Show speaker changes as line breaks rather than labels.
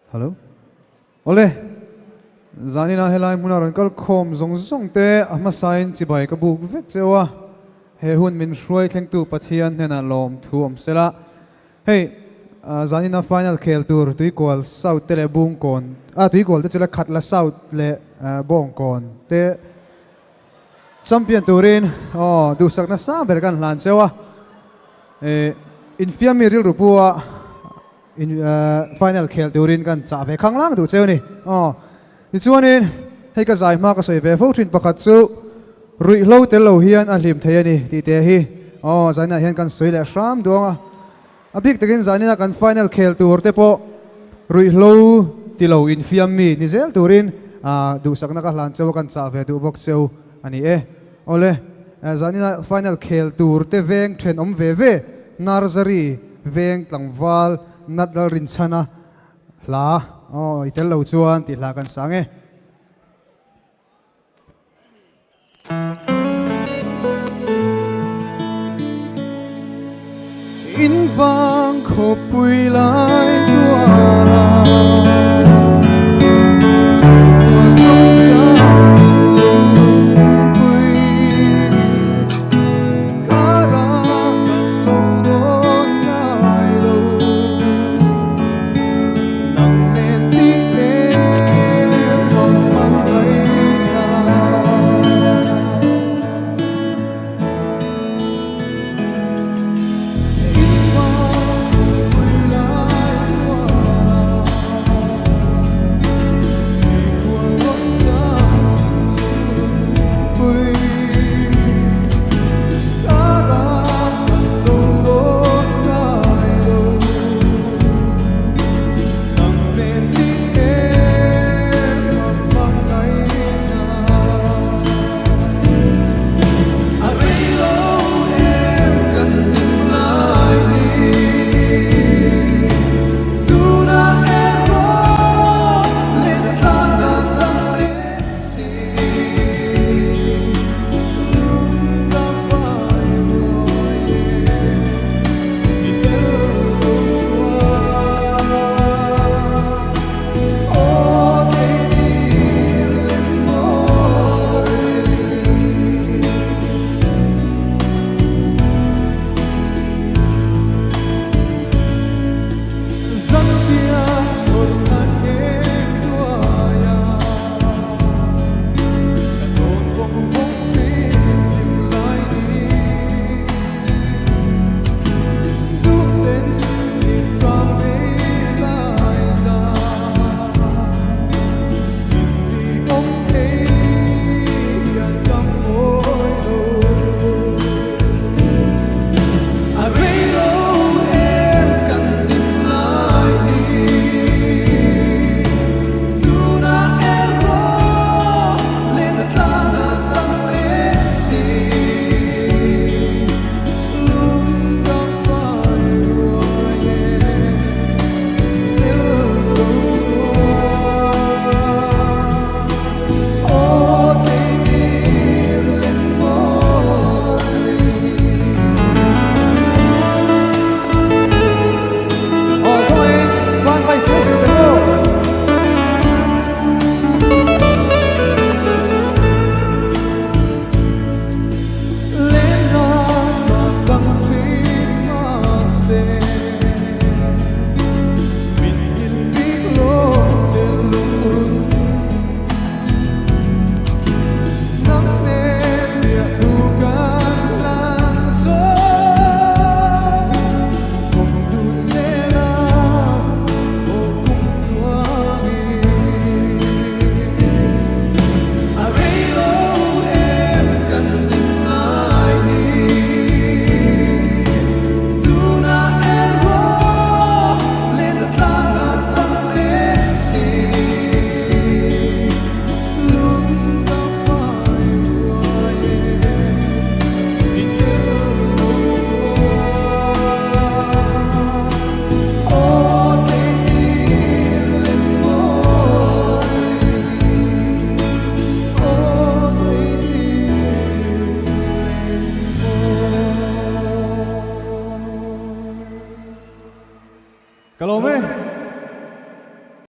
Hello. Awle, zanina helai hmuna rawn kal khawm zawng zawng te a hmasain chibai ka buk vek cheu a, he hun min hruai thlengtu Pathian hnenah lawm thu awm sela. Hei, zanina final khel tur Tuikual South te leh Bungkawn, ah Tuikual te chu la Khatla South leh Bawngkawn te champion turin aw duhsakna sang ber kan hlan cheu a, infiammi rilru pu a, In final khel turin kan chah ve khang lang duh cheu ni. Aw. Tichuanin hei ka zai hma ka sawi ve fo thin pakhat chu ruihhlo tel lo hian a hlim thei a ni tih te hi aw zainah hian kan sawi leh hram duang a. A bik takin zainina kan final khel tur te pawh ruihhlo ti lo infiam mi ni zel turin duhsakna ka hlan cheu a kan chah ve duh bawk cheu a ni e. Awle, zanina final khel tur te veng thenawm ve ve Narzary veng tlangval Nat Lalrinchhana hla aw i tel lo chuan tih hla kan sang e.
In vang khawpui lai tuara A rei lo em kan hlim lai ni Tunah erawh len a tlan a dang leh si Lung ka vai ruai e i tel lo chuan Aw theitir len mawi. Zantia chhawr thlan eng hnuaia ka tawn vawng vawng thin hlim lai ni. Duhten min ṭang nei lai za min ti awm thei hian ka mawi lo. A rei lo em kan hlim lai ni tunah erawh len a tlan a dang leh si. Lung ka vai ruai e tel lo chuan Aw teitir len mawi.
Aw khawngaih van vai sial sial te pawh.
A rei lo em kan hlim ngai ni Tunah erawh len a tlan a dang leh si Lung ka vai ruai e i tel lo chuan Aw teitir len mawi.
Ka lawm e.